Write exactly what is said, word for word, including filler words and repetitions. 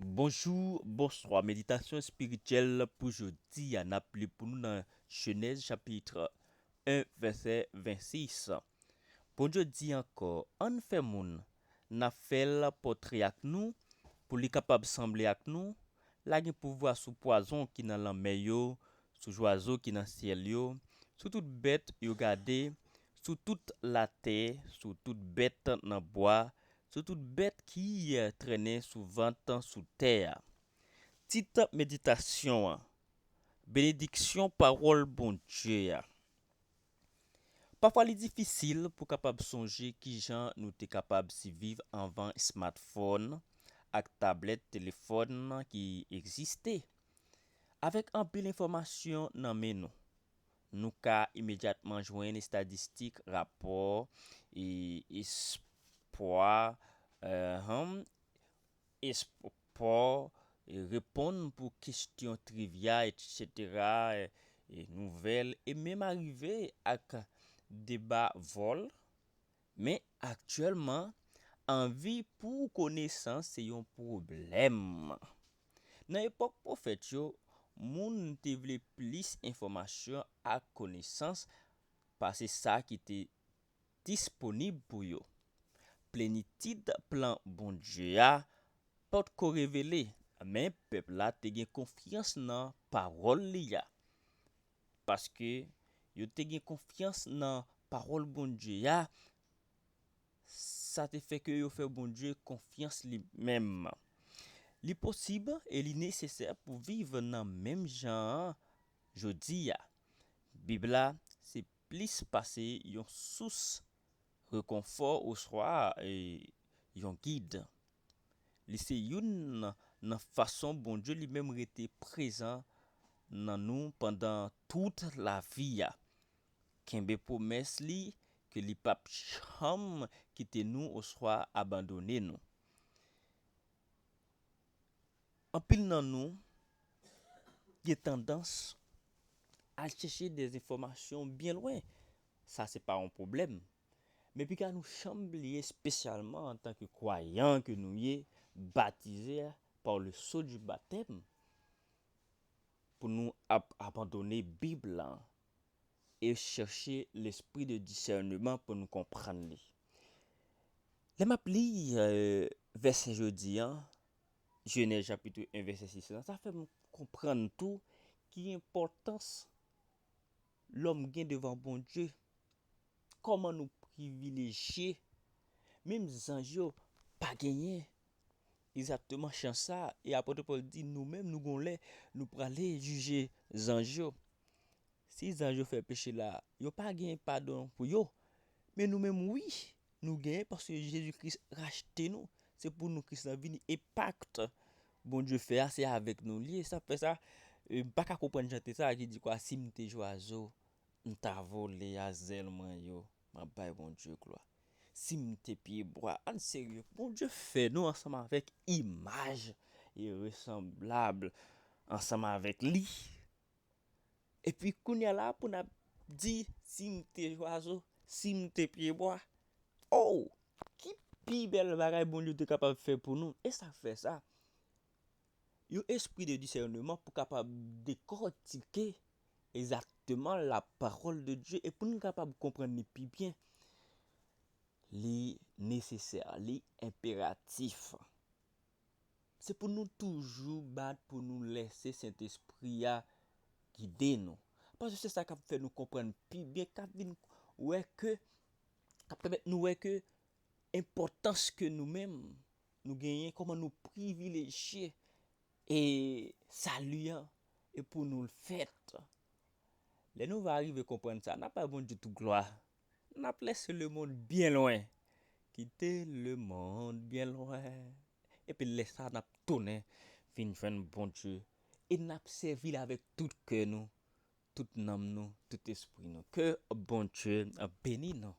Bonjou, bonswa. Meditasyon espirityèl pou jodi a, n ap li pou nou nan Jenèz chapit en, vèsè vennsis. Bondye di ankò, ann fè moun, n a fè l pòtre ak nou, pou li kapab sanble ak nou. L a gen pouvwa sou pwazon ki nan lanmè yo, sou zwazo ki nan syèl yo, sou tout bèt yo gade, sou tout latè, sou tout bèt nan bwa, sou tout bèt ki trennen sou vant sou tè a. Tit meditasyon an, benediksyon pawòl Bondye a. Pafwa li difisil pou kapab sonje kijan nou te kapab siviv anvan smartphone ak tablèt telefòn ki egziste. Avèk anpil enfòmasyon nan men nou, nou ka imedyatman jwenn estadistik, rapò, e espwa, eh, espò, e reponn pou kesyon trivya, etsetera, e, e nouvèl, e menm arive ak deba vòl. Men aktyèlman, anvi pou konesans se yon pwoblèm. Nan epòk pwofèt yo, moun te vle plis enfòmasyon ak konesans pase sa ki te disponib pou yo. Plenitid plan Bondye a potko revele, men pèp la te gen konfyans nan pawòl li a. Paske yo te gen konfyans nan pawòl Bondye a, sa te fè ke yo fè Bondye konfyans li menm. Li posib e li nesesè pou viv nan menm jan an jodi a. Bib la se plis pase yon sous rekonfò oswa, e, yon gid. Li se youn nan, nan fason Bondye li menm rete prezan nan nou pandan tout lavi a. Kenbe pwomès li ke li p ap janm kite nou oswa abandone nou. Anpil nan nou gen tandans al chèche de enfòmasyon byen lwen. Sa se pa yon pwoblèm. Men piga nou janm bliye, espesyalman antanke kwayan ke nou ye, batize par le sceau du baptême, pou nou ap abandone Bib la e chèche lespri de disèneman pou nou konprann li. Lè m ap li, eh, vèsè jodi a, Jenèz chapit en, vèsè sis la, sa fè m konprann tou ki enpòtans lòm gen devan Bondye. Kòman nou privilejye, menm zanj yo pa genyen egzakteman chans sa. E apot Pòl di, nou menm, nou gon lè, nou prale jije zanj yo. Si zanj yo fè peche la, yo pa gen padon pou yo. Men nou menm, wi, nou genyen paske Jezi Kris rachte nou. Se pou nou Kris la vini. E pak Bondye fè a, se avèk nou li ye. Sa fè sa, e, m pa ka konprann chante sa ki di kwa, si m te zwazo, m ta vole a zèl mwen yo, m ap bay Bondye glwa. Si m te pyebwa, ann serye, Bondye fè nou ansanm avèk imaj e resanblab ansanm avèk li. Epi kounye a la, pou n ap di, si m te zwazo, si m te pyebwa, oh, ki pi bèl bagay Bondye te kapab fè pou nou? E sa k fè sa, yon espri de disèneman pou kapab dekòtike egzakteman la pawòl de Dye e pou nou kapab konprann li pi byen, li nesesè, li enperatif. Se pou nou toujou bat pou nou lèse Sentespri a gide nou. Paske se sa k ap fè nou konprann pi byen, k ap vin wè ke, k ap pèmèt nou wè ke enpòtans ke nou menm nou genyen, kòman nou privilejye e sali an, e pou nou l fèt. Lè nou va rive konprann sa, n ap bay Bondye tout glwa. N ap lèse lemonn byen lwen. Kite lemonn byen lwen. Epi lè sa, n ap tounen vin jwenn Bondye. E n ap sèvi l avèk tout kè nou, tout nanm nou, tout espri nou. Ke Bondye beni nou.